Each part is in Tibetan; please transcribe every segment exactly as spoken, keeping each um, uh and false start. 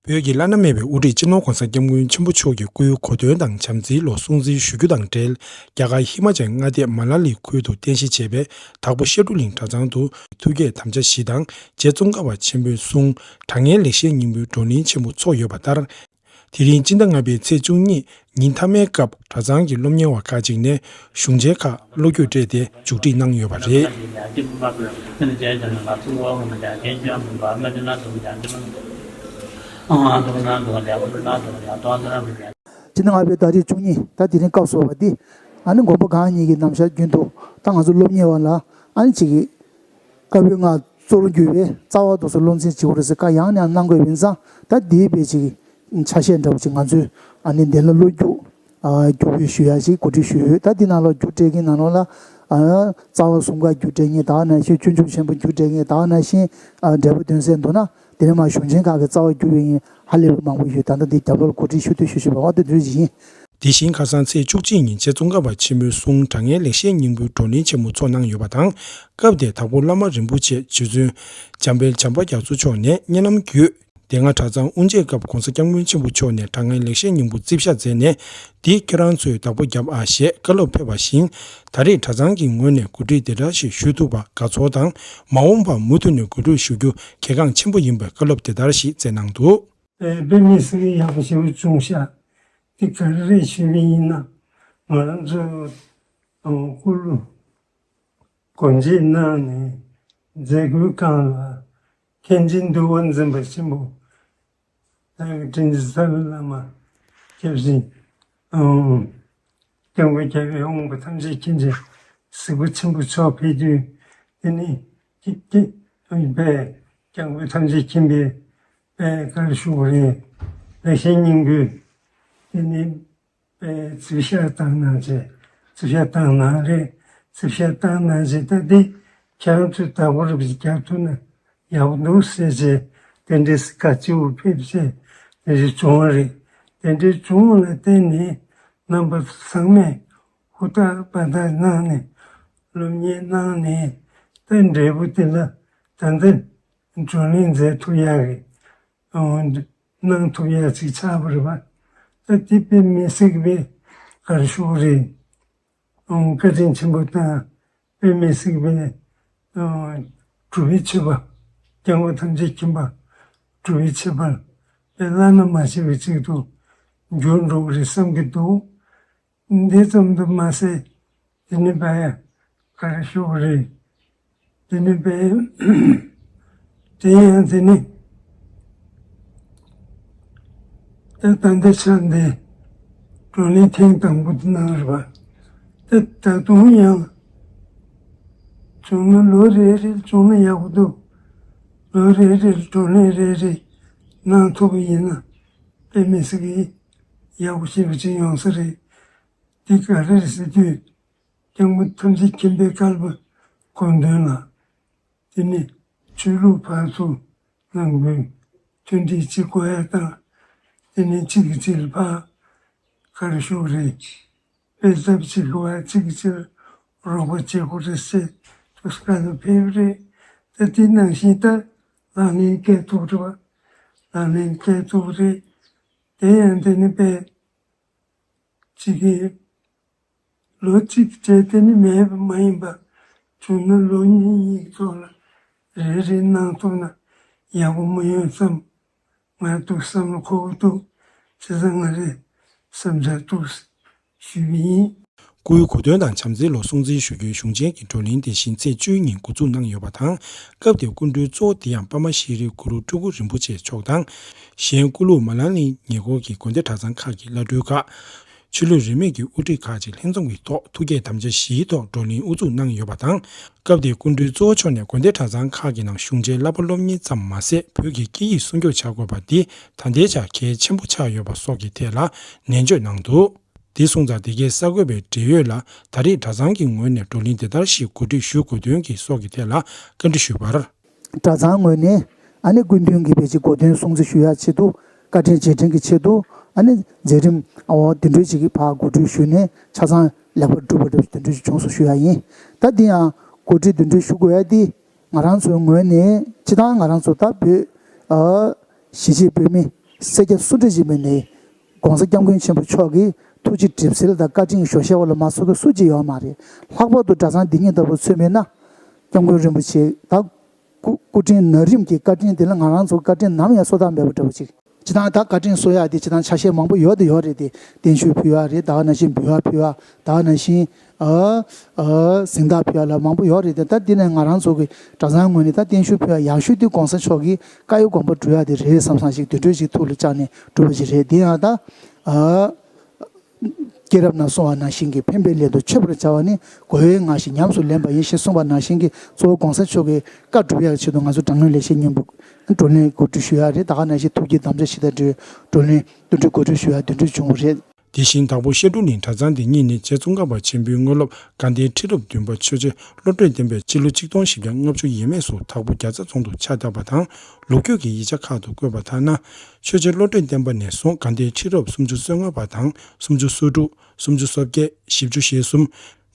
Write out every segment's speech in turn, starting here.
བོད་ཀྱི་བླ་ན་མེད་པའི་དབུ་ཁྲིད་སྤྱི་ནོར་གོང་ས་སྐྱབས་མགོན་ཆེན་པོ་མཆོག་གི་སྐུའི་གོ་སྟོན་དང་བྱམས་བརྩེའི་ལོ་སྲུང་བརྩི་ཞུ་རྒྱུ་དང་འབྲེལ། རྒྱ་གར་ཧི་མ་ཅལ་མངའ་སྡེ་མ་ལ་ལི་ཁུལ་དུ་རྟེན་གཞི་བྱས་པའི་དྭགས་པོ་བཤད་སྒྲུབ་གླིང་གྲྭ་ཚང་དུ་ཐུགས་བསྐྱེད་དམ་བཅའ་བཞི་དང་རྗེ་ཙོང་ཁ་པ་ཆེན་པོའི་གསུང་དྲང་ངེས་ལེགས་བཤད་སྙིང་པོའི་བགྲོ་གླེང་ཆེན་མོ་ཚོགས་ཡོད་པ་ལྟར། དེ་རིང་སྤྱི་ཟླ་ལྔ་པའི་ཚེས་བཅུ་གཉིས་ཉིན་མཐའ་མའི་སྐབས་གྲྭ་ཚང་གི་སློབ་གཉེར་བ་ཁག་ཅིག་ནས་གཞུང་ཆེན་ཁག་བློ་འགྱོད་སྤྲད་དེ་མཇུག་སྒྲིལ་གནང་ཡོད་པ་རེད། སྤྱི་ཟླ་ལྔ་པའི་ཟླ་རིས་བཅུ་གཉིས་ད་དེ་རིང་སྐབས་སུ་བབས་པ་འདི་ཨ་ནི་མགོན་པོ་གང་ཉིད་ཀྱི་ནམ་ཞག་རྒྱུན་དུ་ད་ང་ཚོ་སློབ་གཉེར་བ་ལ་ཨ་ནི་ཅིག་གི་བཀའ་པོད་ལྔ་གཙོ་བོར་གྱུར་པའི་རྩ་བ་དེ་ཚོ་སློབ་ཚན་བྱེད་དགོས་རེད་ཟེར་བཀའ་ཡང་ནས་ཡང་གནང་དགོས་པ་ཡིན་ཙང་། ད་དེའི་དཔེ་ཅིག་ཆ་ཤས་འདྲ་བོ་ཅིག་ང་ཚོས་ཨ་ནི་འདི་ལ་བློ་རྒྱུགས་ཨ་རྒྱུགས་སྤྲོད་ཞུ་ཡ་ཅིག་གོ་སྒྲིག་ཞུས་ཡོད། ད་འདི་ནང་ལ་རྒྱུགས་སྤྲད་མཁན་ནང་ལོགས་ལ་ཨ་རྩ་བ་གསུམ་ཀ་རྒྱུགས་སྤྲད་མཁན་ད་ག་ནང་བཞིན་སྤྱོད་འཇུག་ཆེན་པོ་རྒྱུགས་སྤྲད་མཁན་ད་ག་ནང་བཞིན་ཨ་འབྲས་བུ་སྟོན་གསལ་འདུག་ན། དེ་ནས་མ་གཞུང་ཆེན་ཁག་གི་རྩ་བ་རྒྱུགས་པའི་ཡིན་ཧ་ལས་པ་མང་པོ་ཡོད། ད་ལྟ་འདི་རྒྱབ་ལོགས་ལ་གོ་སྒྲིག་ཞུ་དུས་ཞུ་ཞུ་བ་འོ་དེ་འདྲ་ཞིག་ཡིན། དེ་བཞིན་ཁ་སང་ཚེས་བཅུ་གཅིག་ཉིན་རྗེ་ཙོང་ཁ་པ་ཆེན་པོའི་གསུང་དྲང་ངེས་ལེགས་བཤད་སྙིང་པོའི་བགྲོ་གླེང་ཆེན་མོ་ཚོགས་གནང་ཡོད་པ་དང་། སྐབས་དེར་དྭགས་པོ་བླ་མ་རིན་པོ་ཆེ་རྗེ་བཙུན་འཇམ་དཔལ་བྱམས་པ་རྒྱ་མཚོ་མཆོག་ནས་བརྙན་ལམ་བརྒྱུད་དེ་སྔ་གྲྭ་ཚང་དབུ་འབྱེད་སྐབས་གོང་ས་སྐྱབས་མགོན་ཆེན་པོ་མཆོག་ནས་དྲང་ངེས་ལེགས་བཤད་སྙིང་པོ་རྩིས་བཞག་མཛད་ནས། འདི་ཁྱེད་རང་ཚོས་བདག་པོ་རྒྱབ་ཨ་ཞེས་བཀའ་སློབ་ཕེབས་པ་བཞིན། ད་རེས་གྲྭ་ཚང་གི་ངོས་ནས་གོ་སྒྲིག་དེ་འདྲ་ཞིག་ཞུས་ཐུབ་པར་དགའ་ཚོར་དང་། མ་འོངས་པར་མུ་མཐུད་ནས་གོ་སྒྲིག་ཞུ་རྒྱུ་གལ་འགངས་ཆེན་པོ་ཡིན་པའི་བཀའ་སློབ་དེ་ལྟར་ཞིག་སྩལ་གནང་འདུག་དཔེ་མི་སྲིད་ཀྱི་ཡག་པོ་ཞེ་པོ་བྱུང་ཤག་དེ་ག་རེ་རེད་ཞུས་པ་ཡིན་ན། ང་རང་ཚོ་སྐུ་ལུ་སྒོ་འབྱེད་གནང་ནས་མཛད་སྒོའི་སྒང་ལ་མཁན་ཆེན་འདུལ་བ་འཛིན་པ་ཆེན་པོ་ད་དྲིན་ཅན་ས་བོན་བླ་མ་སྐྱབས་སེང་སྐྱབས་མགོན་རྒྱལ་བའི་དབང་པོ་ཐམས་ཅད་མཁྱེན་ཅིང་གཟིགས་པ་ཆེན་པོ་མཆོག་ཕེབས་དུས། དེ་ནི་ཀྱེ་ཀྱེ་པའི་སྐྱབས་མགོན་ཐམས་ཅད་མཁྱེན་པའི་པའི་བཀའ་ཞུ་བ་རེད། ལེགས་བཤད་སྙིང་པོའི་དེ་ནི་པའི་རྩིས་བཞག་བཏང་གནང་བྱས། རྩིས་བཞག་བཏང་གནང་རེད། རྩིས་བཞག་བཏང་གནང་བྱས། ད་འདི་ཁྱེད་རང་ཚོས་བདག་པོ་རུ་རྒྱག་ཐུབ་ན་ཡག་པོ་འདུག་ཟེར་བྱས་དེ་འདྲའི་བཀའ་སྤྱི་བོ་ཕེབས་བྱས་དེ་འདྲའི་བྱུང་བ་རེད། དེ་འདྲའི་བྱུང་བ་ལ་བརྟེན་ནས་རྣམ་པ་ཚང་མས་ཧུར་ཐག་འབད་ཐག་གནང་ནས་སློབ་གཉེར་གནང་ནས་ད་འབྲས་བུ་དེ་ལ་ད་ལྟ་བགྲོ་གླེང་མཛད་ཐུབ་ཡག་གི་གནང་ཐུབ་ཡག་ཅིག་ཆགས་པ་རེད་པ། ད་དེ་དཔེ་མི་སྲིད་པའི་ག་རེ་ཞུ་དགོས་རེད། བཀའ་དྲིན་ཆེན་པོ་དང་དཔེ་མི་སྲིད་པའི་གྲུབ་པའི་མཆོད་པ། སྐྱབས་མགོན་ཐམས་ཅད་མཁྱེན་པ་གྲུབ་པའི་མཆོད་པ་དཔེ་བླ་ན་མ་མཆིས་པ་ཅིག་ཏུ་འགྱུར་འགྲོ་གི་རེད་བསམ་གྱི་འདུག་འདི་ཙམ་དུ་མ་ཟད། དེ་ནི་བས་ག་རེ་ཞུ་དགོས་རེད། དེ་ནི་བས་དེ་ཡང་དེ་ནི་ད་ད་ལྟ་ཆར་འདི་བགྲོ་གླེང་ཐེངས་དང་པོ་དེ་གནང་རེད་པ། ད་ད་དུང་ཡང་བྱུང་ན་ལོ་རེ་རེ་བྱུང་ན་ཡག་པོ་འདུག་ལོ་རེ་རེ་བགྲོ་གླེང་རེ་རེ་གནང་ཐུབ་པ་ཡིན་ན་དཔེ་མི་སྲིད་ཀྱི་ཡག་པོ་ཞེ་པོ་ཅིག་ཡོང་ས་རེད། འདི་ག་རེ་རེད་ཟེར་དུས། སྐྱབས་མགོན་ཐམས་ཅད་མཁྱེན་པའི་བཀའ་སློབ་དགོངས་དོན་ལ། དེ་ནི་ཆོས་ལུགས་ཕར་ཚུར་ནང་ཁུལ་མཐུན་སྒྲིལ་བྱེད་དགོས་ཡ་དང་། དེ་ནི་གཅིག་གིས་གཅིག་ལ་ཕར་ག་རེ་ཞུ་དགོས་རེད། དཔེ་ཚབ་བྱེད་དགོས་ཡ། གཅིག་གིས་གཅིག་ལ་རོགས་པ་བྱེད་དགོས་རེད་ཟེར་དུས་བཀའ་སློབ་ཕེབས་རེད། ད་དེ་ནང་བཞིན་ད་ལག་ལེན་འཁེལ་ཐུབ་རེད་པ། ལག་ལེན་འཁེལ་ཐུབ་རེད། དེ་ཡང་དེ་ནི་དཔེ་གཅིག་གིས་ལོ་གཅིག་བྱས་དེ་ནི་མེད་པ་མ་ཡིན་པ། བྱུང་ན་ལོ་གཉིས་གཉིས་ཐོག་ལ་རེ་རེ་གནང་ཐུབ་ན་ཡག་པོ་མ་ཡོང་བསམ། ང་འདུག་བསམ་བློ་འཁོར་གྱི་འདུག་བྱས་ཙང་ང་རེ་བསམ་འཆར་འདུག་ཞུས་པ་ཡིན། སྐུའི་གོ་སྟོན་དང་བྱམས་བརྩེའི་ལོ་སྲུང་བརྩི་ཞུ་རྒྱུའི་གཞུང་ཆེན་གྱི་བགྲོ་གླེང་དེ་བཞིན་ཚེས་བཅུའི་ཉིན་འགོ་འཛུགས་གནང་ཡོད་པ་དང་། སྐབས་དེའི་སྐུ་མགྲོན་གཙོ་བོ་དེ་ཡང་པདྨ་ཤྲི་རི་གུ་རུ་སྤྲུལ་སྐུ་རིན་པོ་ཆེ་མཆོག་དང་། གཞན་སྐུ་ལུས་མ་ལ་ནི་ཉེ་འཁོར་གྱི་དགོན་སྡེ་གྲྭ་ཚང་ཁག་གི་བླ་སྤྲུལ་ཁག་ཆོས་ལུགས་རིས་མེད་ཀྱི་དབུ་ཁྲིད་ཁག་ཅིག་ལྷན་འཛོམས་ཀྱི་ཐོག་ཐུགས་བསྐྱེད་དམ་བཅའ་བཞིའི་ཐོག་བགྲོ་གླེང་དབུ་འཛུགས་གནང་ཡོད་པ་དང་། སྐབས་དེའི་སྐུ་མགྲོན་གཙོ་བོ་མཆོག་ནས་དགོན་སྡེ་གྲྭ་ཚང་ཁག་གི་ནང་གཞུང་ཆེན་བསླབ་པ་སློབ་གཉེར་ཙམ་མ་ཟད། བོད་ཀྱི་སྐད་ཡིག་སྲུང་སྐྱོབ་བྱ་དགོས་པ་འདི་ད་ལྟའི་ཆར་གལ་ཆེན་པོ་ཆགས་ཡོད་པ་སོགས་ཀྱི་ཐད་ལ་ནན་བརྗོད་གནང་འདུག་དེ་སོང་ཙང་དེ་གའི་གསར་འགོད་པའི་འབྲེལ་ཡོད་ལ་ད་རེས་གྲྭ་ཚང་གི་ངོས་ནས་བགྲོ་གླེང་དེ་ལྟར་ཞིག་གོ་སྒྲིག་ཞུ་དགོས་དོན་གྱི་སོགས་ཀྱི་ཐད་ལ་བཀའ་འདྲི་ཞུས་པར། གྲྭ་ཚང་ངོས་ནས་ཨ་ནི་སྐུ་མདུན་གྱི་བོད་ཀྱི་གོ་སྟོན་སྲུང་བརྩི་ཞུ་ཡག་ཆེད་དུ་བཀའ་དྲིན་རྗེས་དྲན་གྱི་ཆེད་དུ་ཨ་ནི་མཛད་རིམ་འོ་དེ་འདྲ་ཞིག་གི་ཕར་གོ་སྒྲིག་ཞུས་ནས་ཆ་ཚང་ལེགས་པར་གྲུབ་པ་འདྲ་དེ་འདྲ་ཞིག་བྱུང་སོང་ཞུ་ཡག་ཡིན། ད་འདི་ཡང་གོ་སྒྲིག་དེ་འདྲ་ཞུ་དགོས་ཡག་འདི་ང་རང་ཚོའི་ངོས་ནས་སྤྱིར་བཏང་ང་རང་ཚོ་ད་བོད་ཨ་གཞིས་བྱེས་བོད་མི་ སེར་སྐྱ་སུ་འདྲ་ཞིག་མིན་ནའི་༸གོང་ས་༸སྐྱབས་མགོན་ཆེན་པོ་མཆོག་གི་ཐུགས་རྗེ་གྲིབ་བསིལ་དང་བཀའ་དྲིན་ཞོ་ཤལ་བ་ལ་མ་སོགས་པའི་སུ་གཅིག་ཡོད་མ་རེད། ལྷག་པར་དུ་གྲྭ་ཚང་འདི་ཉིད་ལྟ་བུ་ཚུད་མེད་ན། སྐྱབས་མགོན་རིན་པོ་ཆེ་དང་སྐུ་སྐུ་ཕྲེང་ན་རིམ་གྱི་བཀའ་དྲིན་དེ་ལ་ང་རང་ཚོ་བཀའ་དྲིན་ནམ་ཡང་གསོ་ཐབས་མེད་པ་འདྲ་བོ་ཅིག་སྤྱིར་བཏང་ད་བཀའ་དྲིན་གསོ་ཡག་དེ་སྤྱིར་བཏང་ཆ་ཤས་མང་པོ་ཡོད་དེ་ཡོད་རེད་དེ། བརྟན་བཞུགས་ཕུལ་ཡག་རེད། ད་ག་ནང་བཞིན་འབུལ་བ་ཕུལ་ཡག་ད་ག་ནང་བཞིན་ཨ་ཨ་གཟེངས་རྟགས་ཕུལ་ཡག་ལ་མང་པོ་ཡོད་རེད་དེ། ད་འདི་ནས་ང་རང་ཚོ་གི་གྲྭ་ཚང་ངོས་ནས་ད་བརྟན་བཞུགས་ཕུལ་ཡག་ཡག་ཤོས་དེ་༸གོང་ས་མཆོག་གི་བཀའ་ཡི་དགོངས་པ་སྒྲུབ་ཡག་དེ་རེད་བསམ་བསམ་ཞིག་དེ་འདྲ་ཞིག་ཐུགས་ལ་བཅངས་ནས་སྒྲུབ་པ་ཞིག་རེད། དེ་ཡང་ད་ཨ། སྐྱེས་རབས་ནས་གསུངས་པ་ནང་བཞིན་གྱི་ཕན་པའི་ལས་དང་མཆོད་པར་བྱ་བ་ནི་དགེ་བའི་བསྔགས་ཤིང་ཉམས་སུ་ལེན་པ་ཡིན་ཞེས་གསུངས་པ་ནང་བཞིན་གྱི་གཙོ་བོ་༸གོང་ས་མཆོག་གི་བཀའ་སྒྲུབ་ཡག་ཆེད་དུ་ང་ཚོ་དྲག་གནོན་ལས་བྱེད་མཉམ་པོ་བགྲོ་གླེང་གོ་སྒྲིག་ཞུ་ཡག་རེད། ད་ག་ནང་བཞིན་ཐུགས་ཀྱི་དམ་བཅའ་བཞི་དང་འབྲེལ་བའི་བགྲོ་གླེང་བསྟུད་མགྲོན་གོ་སྒྲིག་ཞུ་ཡག་དེ་འདྲ་བྱུང་བ་རེད། དེ་བཞིན་དྭགས་པོ་བཤད་སྒྲུབ་གླིང་གྲྭ་ཚང་འདི་ཉིད་ནི་རྗེ་ཙོང་ཁ་པ་ཆེན་པོའི་དངོས་སློབ་དགའ་ལྡན་ཁྲི་རབས་བདུན་པ་ཆོས་རྗེ་བློ་གྲོས་བརྟན་པས་སྤྱི་ལོ་ཆིག་སྟོང་བཞི་བརྒྱ་ལྔ་བཅུ་ཡས་མས་སུ་དྭགས་པོ་རྒྱ་ཚ་རྫོང་དུ་ཕྱག་བཏབ་པ་དང་། ལོ་རྒྱུས་ཀྱི་ཡིག་ཆ་ཁག་ཏུ་བཀོད་པ་ལྟར་ན། ཆོས་རྗེ་བློ་གྲོས་བརྟན་པ་ནས་བཟུང་དགའ་ལྡན་ཁྲི་རབས་སུམ་ཅུ་སོ་ལྔ་པ་དང་སུམ་ཅུ་སོ་དྲུག་སུམ་ཅུ་སོ་བརྒྱད། བཞི་བཅུ་ཞེ་གསུམ།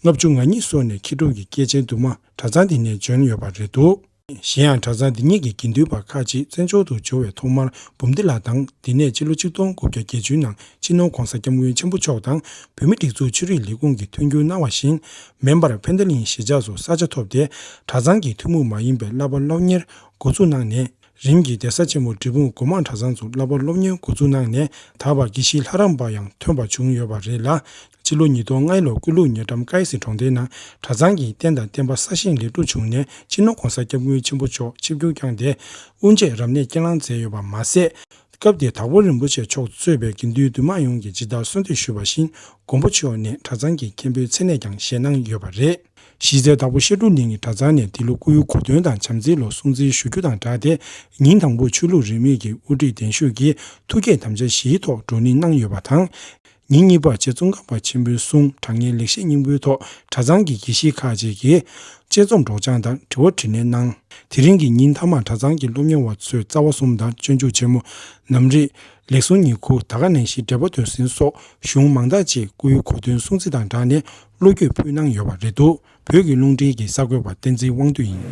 ལྔ་བཅུ་ང་གཉིས་སོགས་ནས་མཁས་གྲུབ་ཀྱི་སྐྱེས་ཆེན་དུ་མ་གྲྭ་ཚང་འདི་ནས་བྱོན་ཡོད་པ་རེད་འདུག་གཞན་ཡང་གྲྭ་ཚང་འདི་ཉིད་ཀྱི་དགེ་འདུན་པ་ཁག་ཅིག་བཙན་བྱོལ་དུ་འབྱོར་བའི་ཐོག་མར་འབུམ་སྡེ་ལ་དང་། འདི་ནས་སྤྱི་ལོ་ཆིག་སྟོང་དགུ་བརྒྱ་བརྒྱད་ཅུ་ནང་སྤྱི་ནོར་༸གོང་ས་༸སྐྱབས་མགོན་ཆེན་པོ་མཆོག་དང་བོད་མིའི་སྒྲིག་འཛུགས་ཆོས་རིག་ལས་ཁུངས་ཀྱིས་མཐུན་འགྱུར་གནང་བ་བཞིན། མེ་འབར་ཕན་ཐ་གླིང་གཞིས་ཆགས་སུ་ས་ཆ་ཐོབ་སྟེ། གྲྭ་ཚང་གི་ཐུན་མོང་མ་ཡིན་པའི་བསླབ་པ་སློབ་གཉེར་འགོ་འཛུགས་གནང་ནས། རིམ་གྱིས་གདན་ས་ཆེན་མོ་འབྲས་སྤུངས་སྒོ་མང་གྲྭ་ཚང་དུ་བསླབ་པ་སློབ་གཉེར་འགོ་འཛུགས་གནང་ནས། ད་བར་དགེ་བཤེས་ལྷ་རམས་པ་ཡང་ཐོན་པ་བྱུང་ཡོད་པ་རེད་ལ། སྤྱི་ལོ་ཉིས་སྟོང་ལྔ་ལོར་ཀུ་ལུ་ཉེ་འགྲམ་ཀའི་སི་གྲོང་རྡལ་ནང་གྲྭ་ཚང་གི་རྟེན་དང་བརྟེན་པ་གསར་བཞེངས་ལེགས་གྲུབ་བྱུང་ནས། སྤྱི་ནོར་༸གོང་ས་༸སྐྱབས་མགོན་ཆེན་པོ་མཆོག་ཆིབས་བསྒྱུར་བསྐྱངས་ཏེ། དབུ་འབྱེད་རབ་གནས་སྐྱེལ་ལང་མཛད་ཡོད་པ་མ་ཟད། སྐབས་དེར་དྭགས་པོ་རིན་པོ་ཆེ་མཆོག་གཙོས་པའི་དགེ་འདུན་འདུས་མང་ཡོངས་ཀྱིས་ཇི་ལྟར་གསོལ་འདེབས་ཞུས་པ་བཞིན། མགོན་པོ་མཆོག་ནས་གྲྭ་ཚང་གི་མཁན་པོའི་མཚན་གནས་ཀྱང་བཞེས་གནང་ཡོད་པ་རེད། གཞི་རྩའི་དྭགས་པོ་བཤད་སྒྲུབ་གླིང་གི་གྲྭ་ཚང་ནས་འདི་ལོ་སྐུའི་གོ་སྟོན་དང་བྱམས་བརྩེའི་ལོ་སྲུང་བརྩི་ཞུ་རྒྱུ་དང་སྦྲགས་ཏེ། ཉིན་དང་པོར་ཆོས་ལུགས་རིས་མེད་ཀྱི་དབུ་ཁྲིད་གདན་ཞུས་ཀྱིས་ཐུགས་བསྐྱེད་དམ་བཅའ་བཞིའི་ཐོག་བགྲོ་གླེང་གནང་ཡོད་པ་དང་། ཉིན་གཉིས་པར་རྗེ་ཙོང་ཁ་པ་ཆེན་པོའི་གསུང་དྲང་ངེས་ལེགས་བཤད་སྙིང་པོའི་ཐོག་གྲྭ་ཚང་གི་དགེ་བཤེས་ཁག་ཅིག་གིས་དཔྱད་རྩོམ་སྒྲོག་སྦྱང་དང་དྲི་བ་དྲིས་ལན་གནང་། དེ་རིང་གི་ཉིན་མཐའ་མར་གྲྭ་ཚང་གི་སློབ་གཉེར་བ་ཚོས་རྩ་བ་གསུམ་དང་སྤྱོད་འཇུག་ཆེན་མོ། ནམ་རིག་ལེགས་གསུང་ཉིན་གུང་། ད་ག་ནང་བཞིན་འགྲེལ་པ་དོན་ཟིན་སོགས་གཞུང་མང་དག་ཅིག་སྐུའི་གོ་སྟོན་སྲུང་བརྩི་དང་སྦྲགས་ནས་བློ་འགྱོད་ཕུལ་གནང་ཡོད་པ་རེད་འདུག་བོད་ཀྱི་རླུང་འཕྲིན་གྱི་གསར་འགོད་པ་བསྟན་འཛིན་དབང་འདུས་ཡིན།